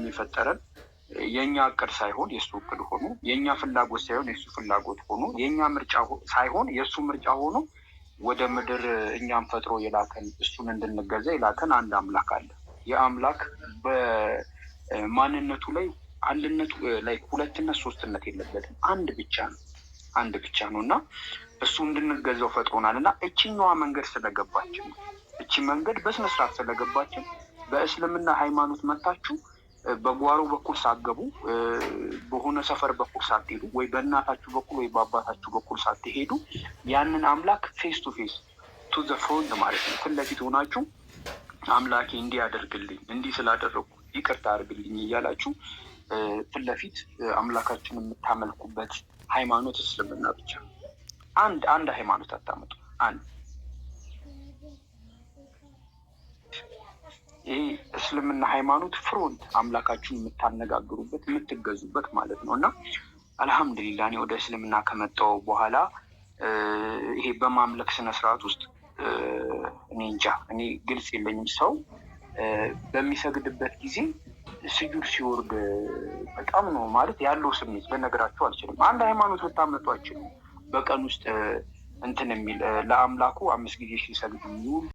የፈጠረን የእኛ እቅድ ሳይሆን የእሱ እቅድ ሆኖ፣ የእኛ ፍላጎት ሳይሆን የእሱ ፍላጎት ሆኖ፣ የእኛ ምርጫ ሳይሆን የእሱ ምርጫ ሆኖ ወደ ምድር እኛም ፈጥሮ የላከን፣ እሱን እንድንገዛ የላከን አንድ አምላክ አለ። የአምላክ በማንነቱ ላይ አንድነቱ ላይ ሁለትነት ሶስትነት የለበትም። አንድ ብቻ ነው። አንድ ብቻ ነው እና እሱ እንድንገዛው ፈጥሮናል። እና እችኛዋ መንገድ ስለገባችን ነው። እቺ መንገድ በስነስርዓት ስለገባችን በእስልምና ሃይማኖት መታችሁ በጓሮ በኩል ሳትገቡ፣ በሆነ ሰፈር በኩል ሳትሄዱ፣ ወይ በእናታችሁ በኩል ወይ በአባታችሁ በኩል ሳትሄዱ ያንን አምላክ face to face, to the front ማለት ነው፣ ፊት ለፊት ሆናችሁ አምላኬ እንዲህ አድርግልኝ፣ እንዲህ ስላደረግኩ ይቅርታ አድርግልኝ እያላችሁ ፊት ለፊት አምላካችሁን የምታመልኩበት ሃይማኖት እስልምና ብቻ። አንድ ሃይማኖት አታመጡ። አንድ ይሄ እስልምና ሃይማኖት front አምላካችሁን የምታነጋግሩበት፣ የምትገዙበት ማለት ነው። እና አልሐምዱሊላ እኔ ወደ እስልምና ከመጣሁ በኋላ ይሄ በማምለክ ስነስርዓት ውስጥ እኔ እንጃ፣ እኔ ግልጽ የለኝም። ሰው በሚሰግድበት ጊዜ ስጁድ ሲወርድ በጣም ነው ማለት ያለው ስሜት ልነግራችሁ አልችልም። አንድ ሃይማኖት ብታመጡ አይችሉም። በቀን ውስጥ እንትን የሚል ለአምላኩ አምስት ጊዜ ሲሰግድ የሚውል።